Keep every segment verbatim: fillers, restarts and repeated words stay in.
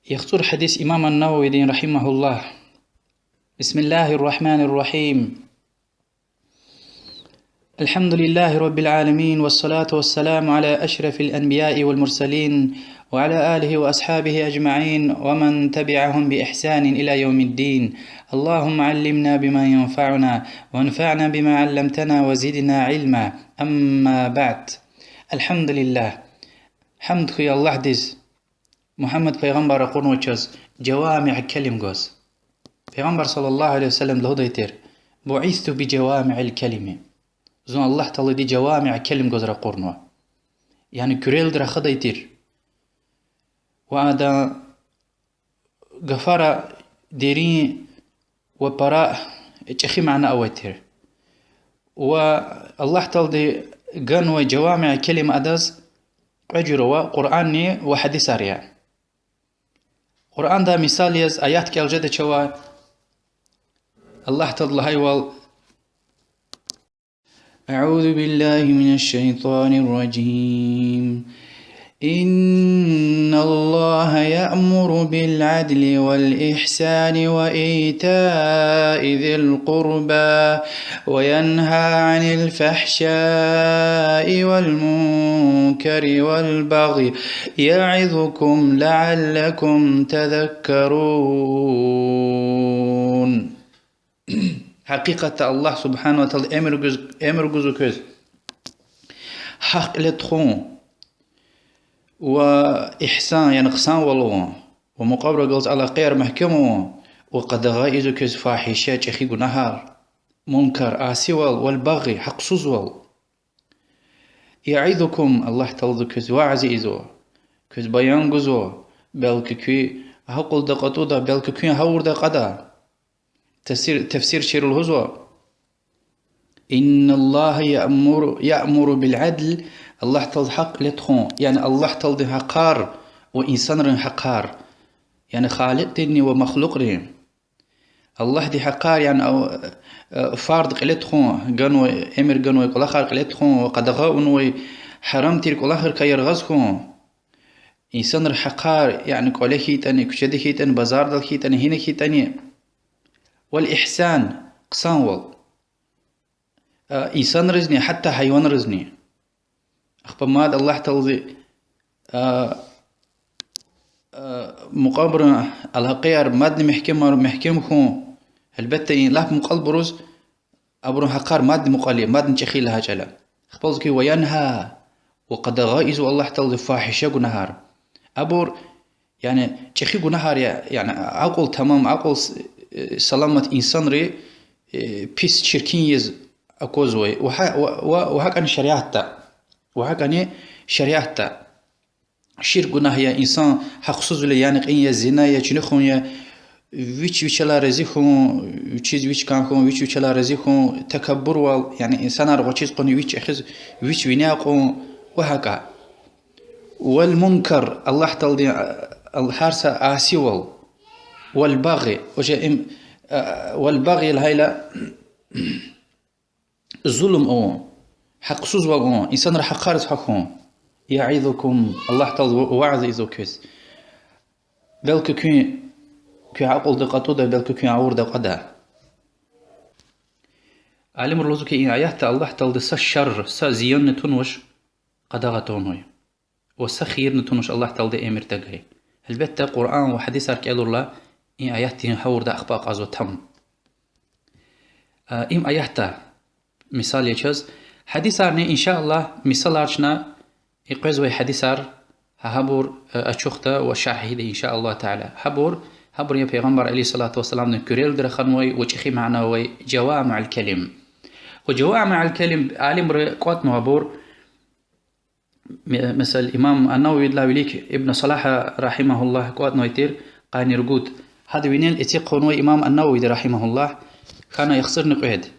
Яхцӏур гьадис имам ан-Нававидин, رحمه الله. بسم الله الرحمن الرحيم. الحمد لله رب العالمين، والصلاة والسلام على أشرف الأنبياء والمرسلين، وعلى آله وأصحابه أجمعين، ومن تبعهم بإحسان إلى يوم الدين. اللهم علمنا بما ينفعنا، وانفعنا بما علمتنا، وزدنا علما. أما بعد. الحمد لله. Гьамд хьуй Аллагьдиз, Мугьаммад пайгъамбар ракъурнавай чаз жавамиъ калим гваз. Пайгъамбар صلى الله عليه وسلم лугьудай тир: بعثت بجوامع الكلم. Зун Аллагь Таалади жавамиъ калим гваз ракъурнава. Яни куьрелди рахадай тир. Ва адан гафара дерин ва пара чӏехи мана авай тир. Ва Аллагь Таалади ганвай жавамиъ калим адаз кьве жуьре ава: Къуръанни ва гьадисар я. Къуръанда мисал яз аят кӏел жеда чавай, Аллагь Таалади лагьайвал: أعوذ بالله من الشيطان الرجيم. إن الله يأمر بالعدل والإحسان وإيتاء ذي القربى وينهى عن الفحشاء والمنكر والبغي يعظكم لعلكم تذكرون. Гьакъикъатда Аллагь سبحانه وتعالى эмир гуз-, эмир гузва квез гьахъ кьиле тухун ва игьсан, яни хъсанвал авун, ва мукьвабурухъ галаз алакъаяр мягькем авун, ва къадагъа ийизва квез фагьиша, чӏехи гунагьар, мункар, асивал, والبغي, гьахъсузвал. يعظكم, Аллагь Таалади квез вязи ийизва, квез баян гузва, белки куьн акьулда кьатӏуда, белки куьн гъавурда кьада. Тафсир-, тафсирчийри лугьузва: إن الله يأمر، يأمر بالعدل, Аллагь Таалади гьахъ кьиле тухун, яни Аллагь Тааладин гьахъар ва инсанрин гьахъар, яни Халикьдинни ва махлукьрин. Аллагьди гьахъар, яни, фарз кьиле тухун, ганвай, эмир ганвай кӏвалахар кьиле тухун ва къадагъа авунвай гьарам тир кӏвалахрикай яргъаз хьун. Инсанрин гьахъар, яни кӏвале хьайитӏани, куьчеда хьайитӏани, базардал хьайитӏани, гьина хьайитӏани. والإحسان, хъсанвал. Инсанризни, гьатта гьайванризни. Ахпа мад Аллагь Таалади мукьвабурун алакъаяр мадни мягькемар, мягькем хьун. Гьелбетда, и лап мукьвабуруз абурун гьахъар мадни мукьвал я, мадни чӏехи я лагьай чӏал я. Ахпа лугьузва хьи, وينهى, ва къадагъа ийизва Аллагь Таалади фагьиша гунагьар. Абур, яни, чӏехи гунагьар я, яни акьул тамам, акьул с-, саламат инсанри пис, чиркин яз аквазвай. Ва гьа-, ва, ва, ва гьакӏни шариатда. Ва гьакӏни шариатда. Ширк гунагь я, инсан гьахъсузвиле яна кьин я, зина я, чуьнуьхун я, вич вичелай рази хьун, вичиз вич кӏан хьун, вич вичелай рази хьун, такаббурвал, яни инсанар гъвечӏиз кьуна вич эхиз, вич вине кьун ва гьакӏа. والمنكر, Аллагь Тааладин, а, гьар са асивал. والبغي, уже им, а, والبغي лагьайла, зулум авун, гьахъсузвал авун, инсанрин гьахъариз гьахьун. يعظكم, Аллагь Таалади вязи ийизва квез. Белки куьн, куьн акьулда кьатӏуда, белки куьн гъавурда кьада. Алимри лугьузва хьи, и аятда Аллагь Таалади са шар, са зиянни тунвач къадагъа тавунвай. Ва са хийирни тунвач Аллагь Таалади эмир тагай. Гьелбетда, Къуръан ва гьадисар кӏелайла, и аятдин гъавурда ахпа акьазва там. Им аятда мисал я чаз. Гьадисарни, إن شاء الله, мисалар чна, и къвезвай гьадисар, гьа-, гьабур ачухда ва шаргь ийида, إن شاء الله تعالى. Гьабур, гьабур я Пайгъамбар عليه الصلاة والسلامдин куьрелди раханвай ва чӏехи мана авай جوامع الكلم. Ва جوامع الكلم алимри кӏватӏнава абур, ме-, месела, имам ан-Нававидилай вилик Ибн Салагьа, رحمه الله, кӏватӏнавай тир къанни ругуд. Гьада винел эциг хъувунвай имам ан-Нававиди, رحمه الله, хьана яхцӏурни кьвед.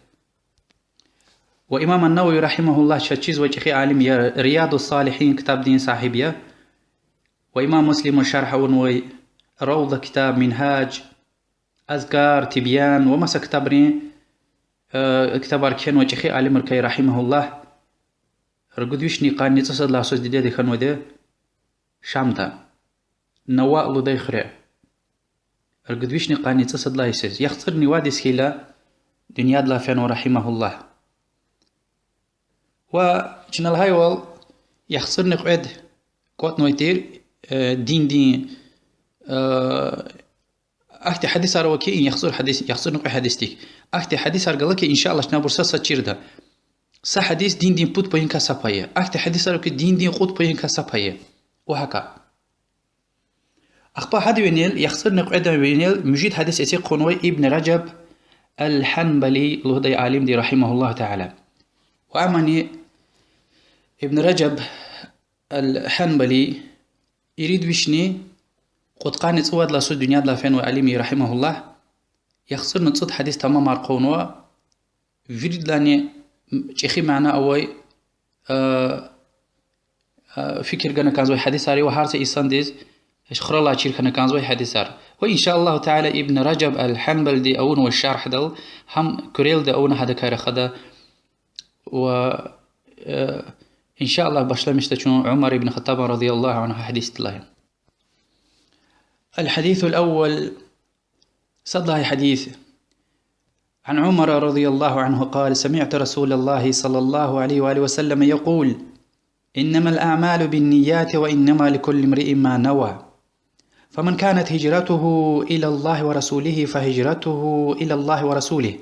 Ва имам ан-Навави, رحمه الله, чаз чизвай чӏехи алим я, رياض الصالحين ктабдин сагьиб я. Ва имам Муслима шаргь авунвай Равда ктаб, Мингьаж, Азкар, Тибян ва маса ктабрин, ктабар кхьенвай чӏехи алимрикай, رحمه الله. Ругуд вишни къанни цӏусад лагьай йисуз дидеди хьанвайди я Шамда. Нава лугьудай хуьре. Ругуд вишни къанни цӀусад лагьай йисуз. ЯхцӀурни вад йис хьайила дуьньядилай фенва, رحمه الله. Ва чна лагьайвал, яхцӀурни кьвед кӀватӀнавай тир, э, диндин, э, ахьтин гьадисар ава хьи, и яхцӀур гьадис, яхцӀурни кьве гьадисдик. Ахьтин гьадисар гала хьи, إن شاء الله, чна абур са-сад чирда. Са гьадис диндин пуд паюникай са пай я. Ахьтин гьадисар ава хьи, диндин кьуд паюникай са пай я. Ва гьакӀа. Ахпа гьадан винел, яхцӀурни кьведан винел муьжуьд гьадис эциг хъувунвай Ибн Ражаб аль-Гьанбали лугьудай алимди, رحمه الله تعالى. Ва амани Ибн Ражаб аль-Гьанбали ирид вишни кьудкъанни цӀувад лагьай йисуз дуьньядилай фенвай алим я, رحمه الله. ЯхцӀурни цӀуд гьадис тамамар хъувунва, виридалайни чӀехи мана авай, а, а, фикир гана кӀанзавай гьадисар я ва гьар са инсандиз хуралай чир хьана кӀанзавай гьадисар. Ва إن شاء الله تعالى Ибн Ражаб аль-Гьанбалиди авунвай шаргьдал, гьам куьрелди авуна гьадакай рахада. Ва, э, إن شاء الله, башламишда чун Умар ибн Хаттабан رضي الله عنه гьадисдилай. الحديث الأول, сад лагьай гьадис. عن عمر رضي الله عنه قال: سمعت رسول الله صلى الله عليه وآله وسلم يقول: إنما الأعمال بالنيات وإنما لكل امرئ ما نوى. فمن كانت هجرته إلى الله ورسوله فهجرته إلى الله ورسوله،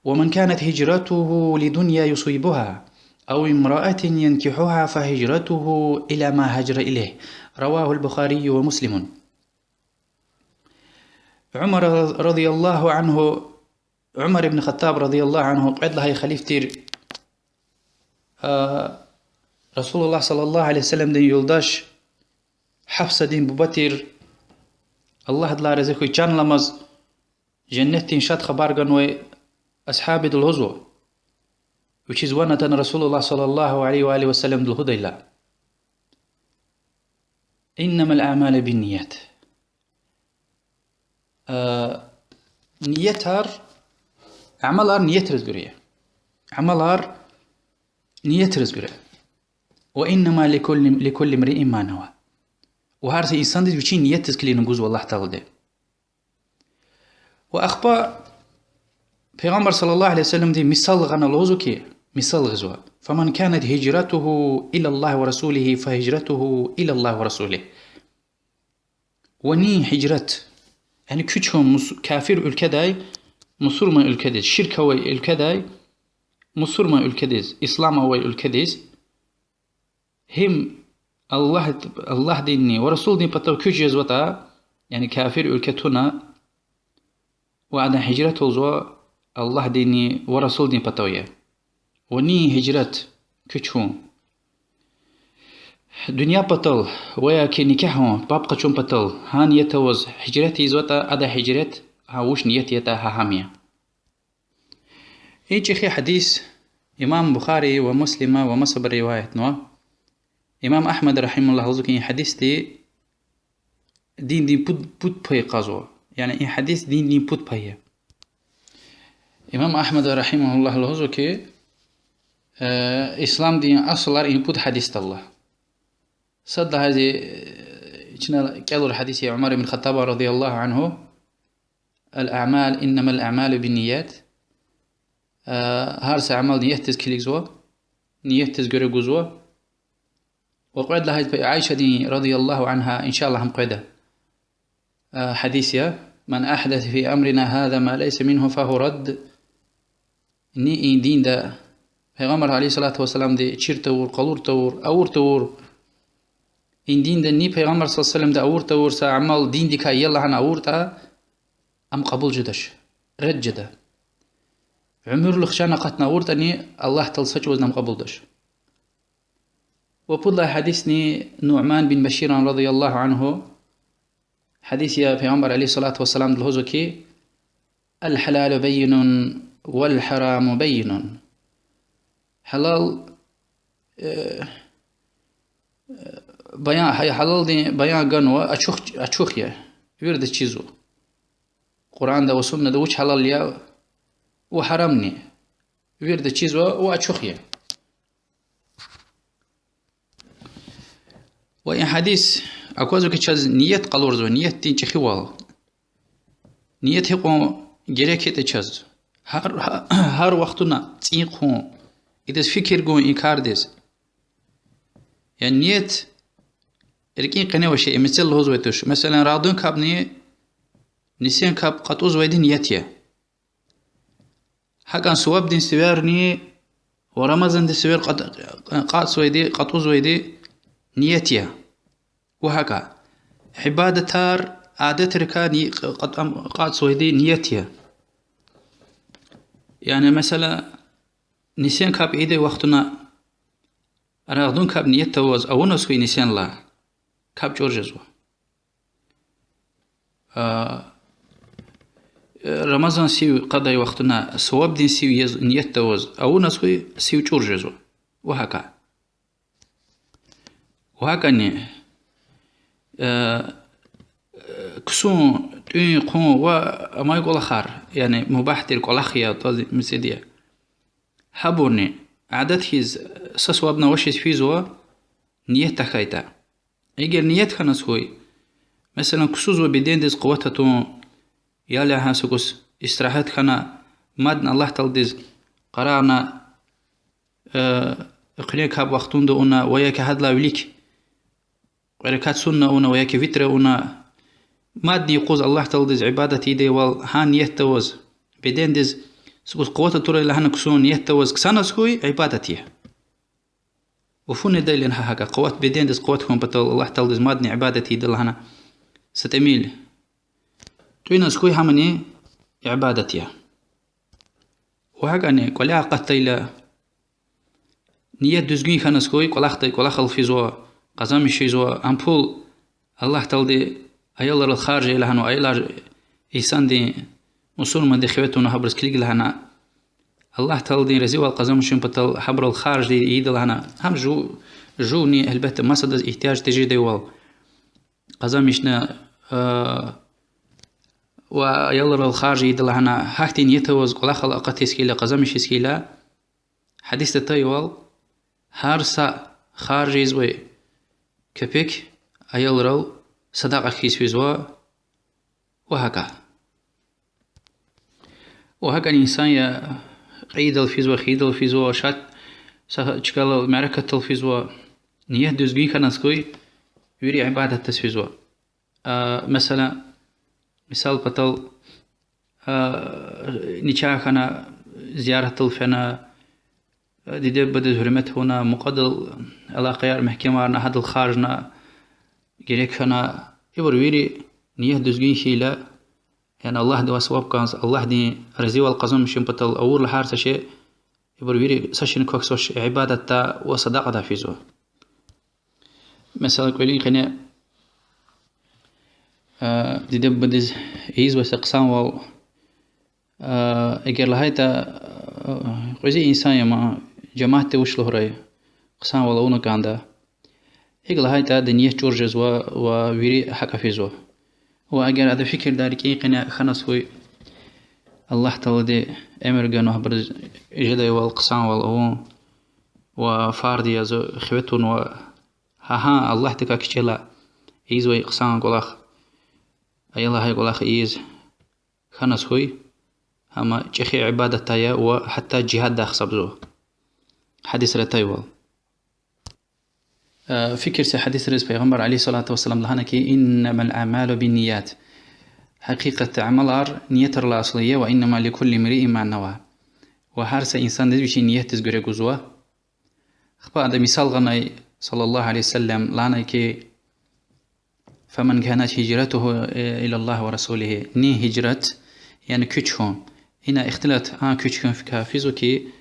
ومن كانت هجرته لدنيا يصيبها أو امرأة ينكحها فهجرته إلى ما هاجر إليه. رواه البخاري ومسلم. Умар رضي الله عنه, Умар ибн Хаттаб رضي الله عنه кьвед лагьай халиф тир, а, رسول الله صلى الله عليه وسلمдин юлдаш, Гьафсадин буба тир, Аллагьдилай рази хьуй, чан аламаз женнетдин шад хабар ганвай асгьабди лугьузва, вичиз ван атана رسول الله صلى الله عليه وآله وسلمди лугьудайла: إنما الأعمال بالنيات. А, ниятар, амалар ниятриз гуьре я. Амалар ниятриз гуьре. وإنما لكل، لكل امرئ ما نوى. Ва гьар са инсандиз вичин ниятдиз килигна гузва Аллагь Таалади. Ва ахпа Пайгъамбар صلى الله عليه وسلمди мисал гъана лугьузва хьи, мисал гъизва: فمن كانت هجرته إلى الله ورسوله فهجرته إلى الله ورسوله. Ва ни гьижрат, яни куьч хьун мус-, кафир уьлкведай мусурман уьлкведиз, ширк авай уьлкведай мусурман уьлкведиз, ислам авай уьлкведиз, гьим Аллагь-, Аллагьдинни ва Расулдин патав куьч жезватӀа, яни кафир уьлкве туна, ва адан гьижрат лугьузва Аллагьдинни ва Расулдин патав я. Ва ни гьижрат, куьч хьун дуьнья патал ва яки никягь авун, паб къачун патал, гьа ният аваз гьижрат ийизватӀа, ада гьижрат, гьа вуч ният ятӀа, гьа гьам я. И чӀехи гьадис имам Бухари ва Муслима ва масабур риваятнава. Имам Агьмад رحمه الله лугьузва хьи, и гьадисди диндин пуд, пуд пай кьазва. Яни и гьадис диндин пуд пай я. Имам Агьмад رحمه الله лугьузва хьи, э, исламдин асулар и пуд гьадисдал ала. Сад лагьайди, э, чна кӀелур гьадис я Умар ибн Хаттаба رضي الله عنه: الأعمال، إنما الأعمال بالنيات. Э, гьар са амал ниятдиз килигзава, ниятдиз гуьре гузва. Ва кьвед лагьайди Айшадин رضي الله عنها, إن شاء الله, гьам къведа, э, гьадис я: من أحدث في أمرنا هذا ما ليس منه فهو رد. Ни и динда, Пайгъамбар عليه الصلاة والسلامди чир тавур, къалур тавур, авур тавур, и динда ни Пайгъамбар صلى الله عليه وسلمди авур тавур са амал диндикай я лагьана авуртӀа, ам кьабул жедач, ред жеда. Уьмуьрлух чан акъатна авуртӀани, Аллагь Таалади са чӀавузни ам кьабулдач. Ва пуд лагьай гьадисни Нуъман бин Баширан رضي الله عنه гьадис я, Пайгъамбар عليه الصلاة والسلامди лугьузва хьи: الحلال بين والحرام بين. Гьалал, э, баян, гьа-, гьалалдин баян ганва, ачух, ачух я, виридаз чизва. Къуръанда ва суннада вуч гьалал я ва гьарамни виридаз чизва ва ачух я. Ва и гьадис Аквазва хьи, чаз ният къалурзава, ниятдин чӀехивал. Ният гьикьван герек ятӀа чаз. Гьар, гьар вахтунда цӀийи хъун, идаз фикир гун и кардиз. Яни ният рикӀин къене авай шей, мецел лугьузвай туш. Месела, рагъдан капӀни нисин капӀ кьатӀузвайди ният я. ГьакӀан сувабдин сиверни ва Рамазандин сивер кьат-, кьатӀузвайди, кьатӀузвайди ният я. Ва гьакӀа. Ибадатар, адатрикай ни-, кьат-, кьатӀузвайди ният я. Яни, месела, нисин капӀ ийидай вахтунда рагъдан капӀ ният таваз авуназ хьуй нисинлай, капӀ чӀур жезва. А, Рамазан сив кьадай вахтунда сувабдин сив яз ният таваз авуназ хьуй, сив чӀур жезва. Ва гьакӀа. Ва гьакӀани, э, ксун, тӀуьн, хъун ва амай кӀвалахар, яни мубагь тир кӀвалах я, таз мецел я. Гьабурни адат хьиз са сувабни авачиз физва, ният тахьайтӀа. Эгер ният хьаназ хьуй, месела, ксузва бедендиз къуват атун, ял ягъун, са кӀус истирагьат хьана, мадни Аллагь Тааладиз къарагъна, э, экуьнин капӀ вахтунда авуна ва я ки гьадалай вилик кьве ракат сунна авуна ва я ки витр авуна, мадни юкъуз Аллагь Тааладиз ибадат ийидайвал гьа ният таваз, бедендиз са кӀус къуват атурай лагьана ксун ният таваз ксаназ хьуй, ибадат я. Уфун недайла гьа гьакӀа, къуват, бедендиз къуват хьун патал Аллагь Тааладиз мадни ибадат ийида лагьана са тӀимил тӀуьназ хьуй, гьамни ибадат я. Ва гьакӀани кӀваляй акъатдайла, ният дуьзгуьн хьаназ хьуй, кӀвалахдай, кӀвалахал физва, къазанмиш жезва, ам пул Аллагь Таалади аялрал харж ая лагьана, аялар инсандин, мусурмандин хиве туна, гьабуруз килиг лагьана, Аллагь Тааладин разивал къазанмишун патал гьабурал харж ийида лагьана, гьам жув-, жувни, гьелбетда, масадаз игьтияж тежедайвал къазанмишна, а, ва аялрал харж ийида лагьана, гьахьтин ният аваз кӀвалахал акъатиз хьайила, къазанмиш хьайила, гьадисда атайвал, гьар са харж ийизвай кепек аялрал садакьа хьиз физва, ва гьакӀа. Ва гьакӀани инсан я кьейидал физва, хийидал физва, шад, са чкадал, мярекатдал физва, ният дуьзгуьн хьаназ хьуй, вири ибадатдиз физва. А, месела, мисал патал, а, начагъ хьана, зияратдал фена, диде-бубадиз гьуьрмет авуна, мукьвадал алакъаяр мягькемарна, гьадал харжна, герек хьана, ибур вири ният дуьзгуьн хьайила, яни Аллагьдивай суваб кӀанз, Аллагьдин разивал къазанмишун патал авурла гьар са шей, ибур вири са шейни квахьзавач, ибадатдай ва садакьадай физва. Месела, кӀвалин къене, а, диде-бубадиз ийизвай са хъсанвал, а, эгер лагьайтӀа, а, кьуьзуь инсан я ман, жемятди вуч лугьурай, хъсанвал авуна кӀанда, икӀ лагьайтӀа, адан ният чӀур жезва ва вири гьакӀа физва. Ва эгер адан фикирдай рикӀин къене хьаназ хьуй, Аллагь Таалади эмир ганва гьабуруз жедайвал хъсанвал авун ва фарз яз хиве тунва, гьа-гьа Аллагьдикай кичӀела ийизвай хъсан кӀвалах, аялай гьа кӀвалах ийиз хьаназ хьуй, гьам чӀехи ибадатдай я ва гьатта жигьаддай гьисабзава. Гьадисра атайвал. Э, фикир це гьадисриз, Пайгъамбар عليه الصلاة والسلام лагьана хьи, إنما الأعمال بالنيات. Гьакъикъатда амалар ниятрилай аслу я, وإنما لكل امرئ ما نوى. Ва гьар са инсандиз вичин ниятдиз гуьре гузва. Ахпа ада мисал гъанай, صلى الله عليه وسلم, лагьанай хьи, فمن كانت هجرته إلى الله ورسوله. Ни гьижрат, яни куьч хьун. Ина ихтилат, а, куьч хьун фикай физва хьи,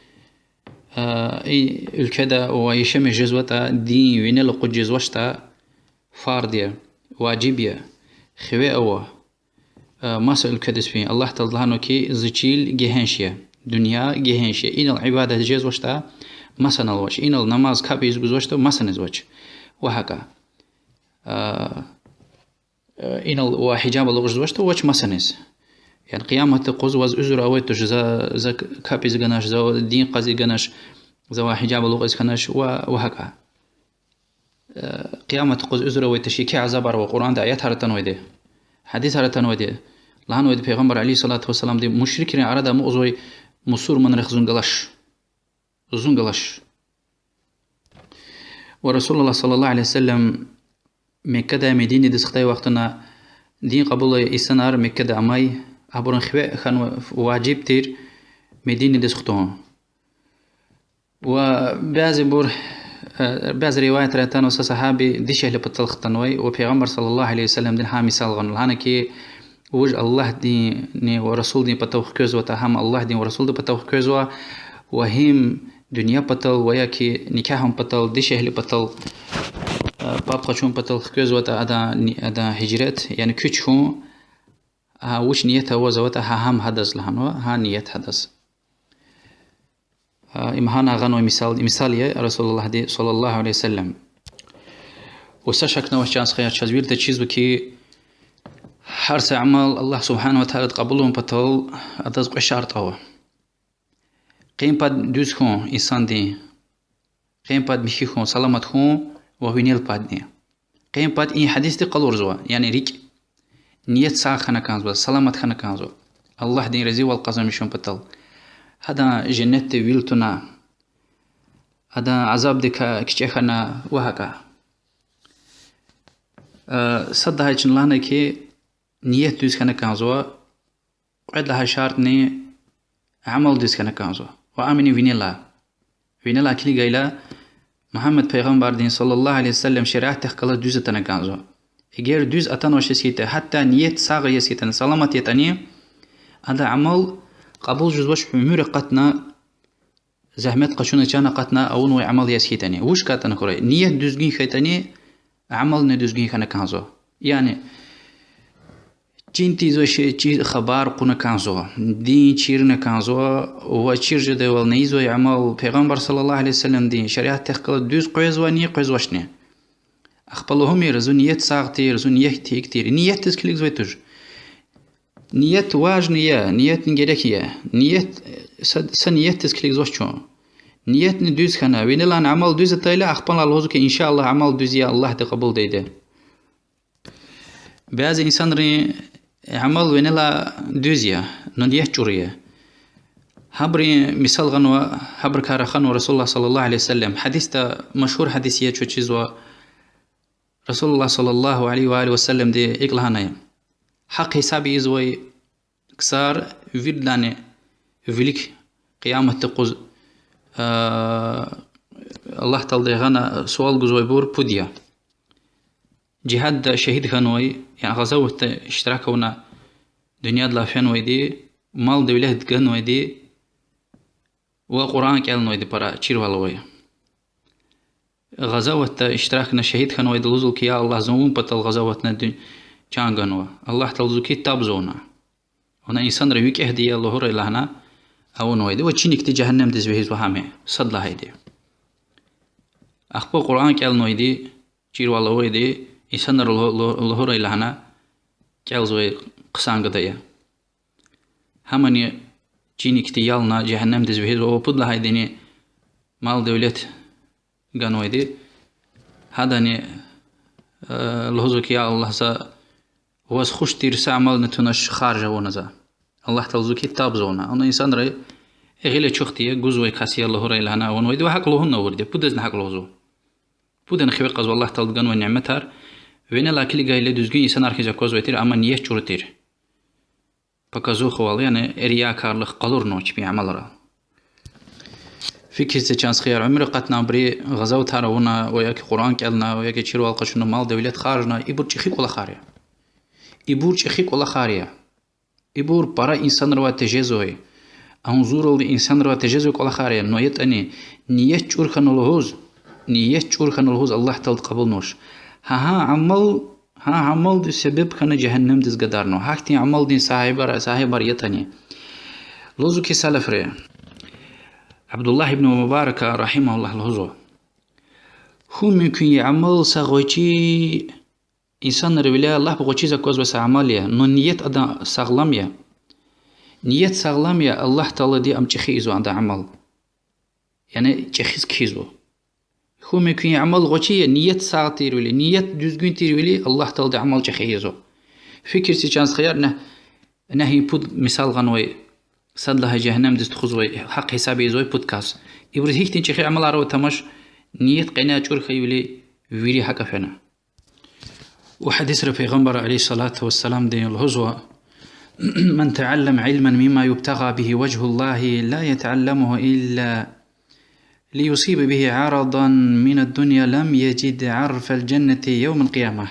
а, и уьлкведа ва яшамиш жезватӀа, дин винел акъудиз жезвачтӀа, фарз я, важиб я, хиве ава, а, маса уьлкведиз фин. Аллагь Таалади лагьанва хьи, зи чил гегьенш я, дуьнья гегьенш я. Инал ибадат жезвачтӀа, масанал вач. Инал намаз, капӀ ийиз гузвачтӀа, масаниз вач. Ва гьакӀа. А, инал ва гьижаб алукӀиз жезвачтӀа, вач масаниз. Яни къияматдин юкъуз ваз уьзуьр авай туш, за, за капӀ ийиз ганач, за дин кьаз ганач, завай гьижаб алукӀиз хьанач ва, ва гьакӀа. Къиямат къуз уьзуьр авай тушир, еке азабар ва Къуръанда аятар атанвайди, гьадисар атанвайди. Лагьанвайди Пайгъамбар عليه الصلاة والسلامди: мушрикрин арада амукьзавай мусурманрихъ зун галач. Зун галач. Ва رسول الله صلى الله عليه وسلم Меккадай Мединадиз хтай вахтунда дин кьабулай инсанар Меккада амай, абурун хиве хьанва важиб тир Мединадиз хтун. Ва бязибур, э, бязи риваятра атанва са сагьаби дишегьли патал хтанвай ва Пайгъамбар صلى الله عليه وسلمдин гьа мисал гъана, лагьана ки, вуж Аллагьдинни ва Расулдин патав хквезватӀа, гьам Аллагьдин ва Расулдин патав хквезва, ва гьим дуьнья патал ва яки никягьун патал, дишегьли патал, э, паб къачун патал хквезватӀа адан, адан гьижрат, яни куьч хьун, гьа вуч ният аваз аватӀа, гьа гьам гьадаз лагьанва, гьа ният гьадаз. Им гьана гъанвай мисал, мисал я Расулуллагьди صلى الله عليه وسلم. Ва са шакни авач, чан стхаяр, чаз вирида чизва ки, гьар са амал Аллагь سبحانه وتعالىди кьабулун патал адаз кьве шартӀ ава. Къен пад дуьз хьун инсандин, къен пад михьи хьун, саламат хьун ва винел падни. Къен пад и гьадисди къалурзава, яни рикӀ. Ният сагъ хьана кӀанзава, саламат хьана кӀанзава, Аллагьдин разивал къазанмишун патал. Гьадан женнетди вил туна, адан азабдикай кичӀе хьана ва гьакӀа. Сад лагьай чна лагьана ки, ният дуьз хьана кӀанзава, кьвед лагьай шартӀни амал дуьз хьана кӀанзава. Ва амни винелай. Винелай килигайла, Мугьаммад пайгъамбардин صلى الله عليه وسلم шариатдихъ галаз дуьз атана кӀанзава. Эгер дуьз атанвачиз хьайитӀа, гьатта ният сагъ яз хьайитӀани, саламат ятӀани, адан амал кьабул жезвач уьмуьр акъатна, зегьмет къачуна, чан акъатна авунвай амал яз хьайитӀани. Вуч катӀана хьурай? Ният дуьзгуьн хьайитӀани, амални дуьзгуьн хьана кӀанзава. Яни чин тийизвай шей, чи хабар кьуна кӀанзава, дин чирна кӀанзава, ва чир жедайвал ийизвай амал Пайгъамбар صلى الله عليه وسلمдин шариатдихъ галаз дуьз къвезвани, къвезвачни. Ахпа лугьумир, зун ният сагъ тир, зун ният гьикӀ тир. Ниятдиз килигзавай туш. Ният важный я, ниятни герек я. Ният, са, са ниятдиз килигзавач чун. Ниятни дуьз хьана, винелай амал дуьз атайла, ахпа лугьузва ки, إن شاء الله, амал дуьз я, Аллагьди кьабулдайди. Бязи инсанрин амал винелай дуьз я, но ният чӀуру я. Гьабурун мисал гъанва, гьабурукай раханва رسول الله صلى الله عليه وسلم. Гьадисда, машгьур гьадис я, чаз чизва, رسول الله صلى الله عليه وآله وسلمди икӀ лагьанай: гьахъ-гьисаб ийизвай ксар виридалайни вилик къияматдин юкъуз, а, Аллагь Таалади гъана суал гузвайбур пуд я. Жигьадда шагьид хьанвай, яни гъазаватда иштирак авуна дуьньядилай фенвайди, мал-девлет ганвайди ва Къуръан кӀелнавайди пара чирвал авай. Гъазаватда иштиракна шагьид хьанвайди лугьузва ки, я Аллагь, зун вун патал гъазаватна дуьн-, чан ганва. Аллагь Таалади лугьузва ки, таб за вуна. Вуна инсанри викӀегьди я лугьурай лагьана авунвайди ва чиникди жегьеннемдиз вегьизва гьам я, сад лагьайди. Ахпа Къуръан кӀелнавайди, чирвал авайди, инсанри лу-, лу-, лугьурай лагьана кӀелзавай хъсан гада я. Гьамни чиникди ялна жегьеннемдиз вегьизва, ва пуд лагьайдини мал-девлет ганвайди. Гьадани, э, лугьузва ки, я Аллагь, за ваз хуш тир са амални тунач, харж авуна за. Аллагь Таалади лугьузва ки, таб за вуна. Ана инсанри гъил ачухди я, гузвай кас я лугьурай лагьана авунвайди ва гьакӀ лугьун авурди я, пудазни гьакӀ лугьузва. Пудани хиве кьазва Аллагь Таалади ганвай няметар. Винелай килигайла дуьзгуьн инсанар хьиз аквазвай тир, амма ният чӀуру тир. Показухавал, яни риякарлух къалурнава чпин амалра. Фикир це, чан стхаяр, уьмуьр акъатна, абуру гъазаватар авуна, ва яки Къуръан кӀелна, ва яки чирвал къачуна, мал-девлет харжна, ибур чӀехи кӀвалахар я. Ибур чӀехи кӀвалахар я. Ибур пара инсанривай тежезвай, агъзурралди инсанривай тежезвай кӀвалахар я, но ятӀани ният чӀур хьана лугьуз, ният чӀур хьана лугьуз Аллагь Таалади кьабулнавач. Гьа, гьа амал, гьа амалди себеб хьана жегьеннемдиз гадарнава. Гьахьтин амалдин сагьибар, сагьибар ятӀани. Лугьузва ки салафри, Абдуллагь ибн Мубарака, رحمه الله, лугьузва: хьун мумкин я амал са гъвечӀи, инсанрин виляй лап гъвечӀиз аквазвай са амал я, но ният адан сагълам я. Ният сагълам я, Аллагь Таалади ам чӀехи ийизва, адан амал. Яни чӀехиз кхьизва. Куьмекин амал гъвечӀи я, ният сагъ тирвиляй, ният дуьзгуьн тирвиляй Аллагь Таалади амал чӀехи ийизва. Фикир це, чан стхаяр, на, нагьи пуд мисал гъанвай, сад лагьай жегьеннемдиз тухузвай, гьахъ-гьисаб ийизвай пуд кас. Ибуруз гьихьтин чӀехи амалар ава тамаш, ният къене чӀур хьайивиляй вири гьакӀа фена. Ва гьадисра Пайгъамбар عليه الصلاة والسلامди лугьузва: من تعلم علما مما يبتغى به وجه الله لا يتعلمه إلا ليصيب به عرضا من الدنيا لم يجد عرف الجنة يوم القيامة.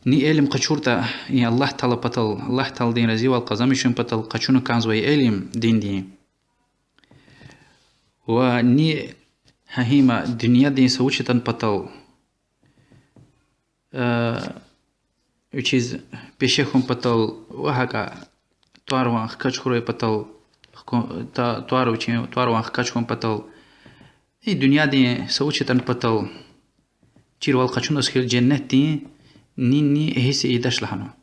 Ни илим къачуртӀа, и Аллагь Таала патал, Аллагь Тааладин разивал къазанмишун патал къачуна кӀанзавай илим диндин. Ва ни гьа има дуьньядин са вуч ятӀани патал, э, вичиз пеше хьун патал ва гьакӀа тӀвар-ван хкаж хьурай патал, хку-, та-, тӀвар вичин, тӀвар-ван хкаж хьун патал, и дуьньядин са вуч ятӀани патал чирвал къачуназ хьайила женнетдин нини гьисс ийидач лагьанва.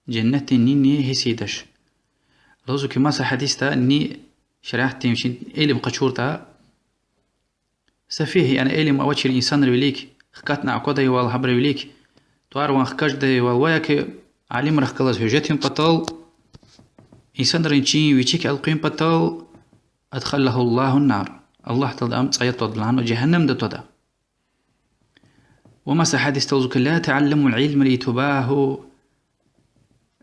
Женнетдин нини гьисс ийидач. Лугьузва хьи, маса гьадисда ни шариатдин вичин илим къачуртӀа, сафигь, яни илим авачир инсанрин вилик, хкатна аквадайвал гьабурун вилик, тӀвар-ван хкаждайвал ва я хьи алимрихъ галаз гьуьжетун патал, инсанрин чин вичик элкъуьн патал, أدخله الله النار. Аллагь Таалади ам цӀая твада лагьанва, жегьеннемда твада. Ва маса гьадисда лугьузва хьи: لا تعلموا العلم لتباهوا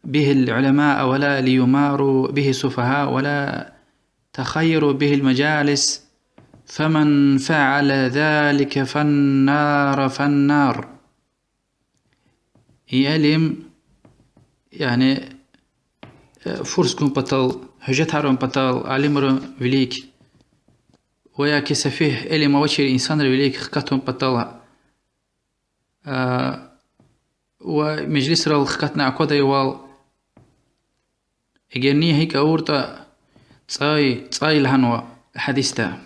به العلماء ولا ليماروا به السفهاء ولا تخيروا به المجالس، فمن فعل ذلك فالنار، فالنار. И илим, яни, э, фурс гун патал, гьуьжетарун патал алимрин вилик, ва я хьи сафигь, илим авачир инсанрин вилик хкатун патал, э, ва межлисрал хкатна аквадайвал, эгер ни гьикӀ авуртӀа, цӀай, цӀай лагьанва гьадисда.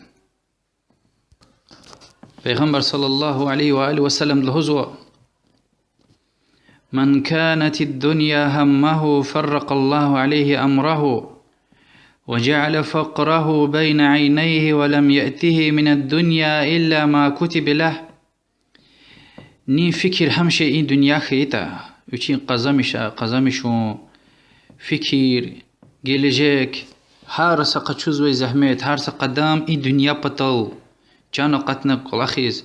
Пайгъамбар صلى الله عليه وآله وسلم лугьузва: من كانت الدنيا همه فرق الله عليه أمره وجعل فقره بين عينيه ولم يأته من الدنيا إلا ما كتب له. Нин фикир гьамиша и дуьнья хьайитӀа, вичин къазанмиша, къазанмишун, фикир, гележег, гьар са къачузвай зегьмет, гьар са къадам и дуьнья патал, чан акъатна кӀвалахиз,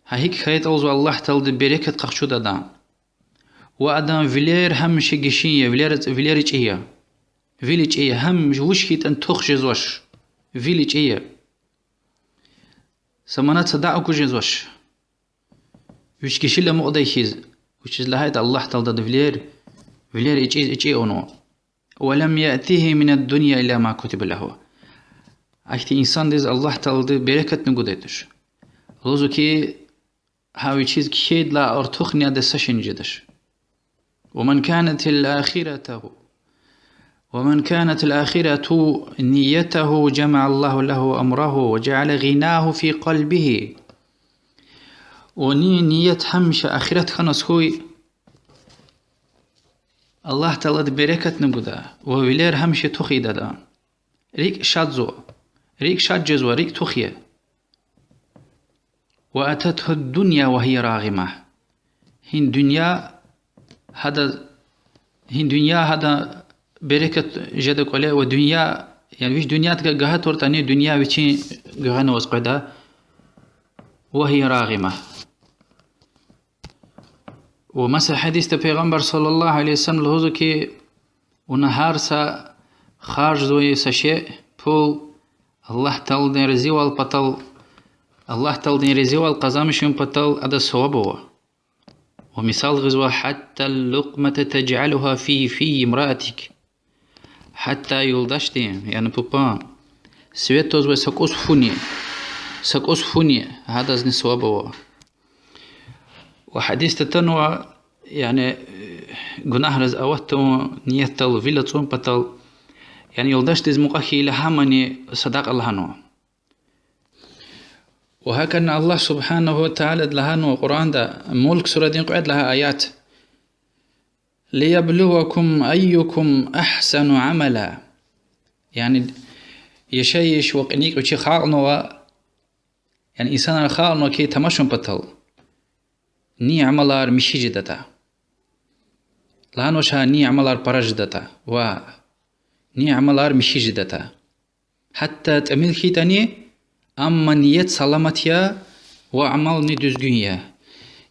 гьа гьикӀ хьайитӀа лугьузва, Аллагь Таалади берекат къахчуда адан. Ва адан вилер гьамиша гишин я, вилер, вилер ичӀи я. Вил ичӀи я, гьам вуч хьайитӀани тух жезвач. Вил ичӀи я. Са манат садакьа гуз жезвач. Вич гишила амукьдай хьиз, вучиз лагьайтӀа Аллагь Таалади адан вилер, вилер ичӀи, ичӀи авунва. ولم يأته من الدنيا إلا ما كتب له. Ахьтин инсандиз Аллагь Таалади берекатни гудай туш. Лугьузва хьи, гьа вичиз кхьейдалай артухни адаз са шейни жедач. ومن كانت الآخرة، ومن كانت الآخرة نيته جمع الله له أمره وجعل غناه في قلبه. Ва нин ният гьамиша ахират хьанваз хьуй, Аллагь Таалади берекатни гуда, ва вилер гьамиша тух ийида адан. РикӀ шадзава, рикӀ шад жезва, рикӀ тух я. وأتته الدنيا وهي راغمة. Гьи дуьнья гьада, гьи дуьнья гьада берекат жеда кӀвале ва дуьнья, яни вич дуьньядикай гагьа туртӀани, дуьнья вичин гуьгъуьна аваз къведа. وهي راغمة. Ва маса гьадисда Пайгъамбар صلى الله عليه وسلم лугьузва хьи, вуна гьар са харжзавай са шей, пул, Аллагь Тааладин разивал патал, Аллагь Тааладин разивал къазанмишун патал адаз саваб ава. Ва мисал гъизва: حتى اللقمة تجعلها في في امرأتك. Гьатта юлдашдин, яни папан, свет твазвай са кӀус фуни, са кӀус фуни гьадазни саваб ава. Ва гьадисда атанва, яни, гунагьриз ават тавун ниятдал вил ацӀун патал, яни юлдашдиз мукьва хьайила гьамани садакьа лагьанва. Ва гьакӀни Аллагь سبحانه وتعالىди лагьанва Къуръанда, Мулк сурадин кьвед лагьай аят: ليبلوكم أيكم أحسن عملا. Яни яшайиш ва кьиникь вичи халкьнава, Яни инсанар халкьнава хьи тамашун патал, ни амалар михьи жедатӀа. Лагьанвач гьа ни амалар пара жедатӀа ва ни амалар михьи жедатӀа. Гьатта тӀимил хьайитӀани, амма ният саламат я ва амални дуьзгуьн я.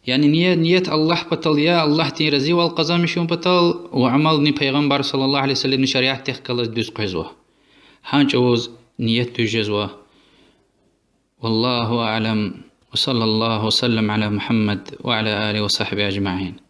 Яни ният, ният Аллагь патал я, Аллагьдин разивал къазанмишун патал, ва амални Пайгъамбар صلى الله عليه وسلمдин шариатдихъ галаз дуьз къвезва. Гьа чӀавуз ният дуьз жезва. والله أعلم، وصلى الله وسلم على محمد وعلى آله وصحبه أجمعين.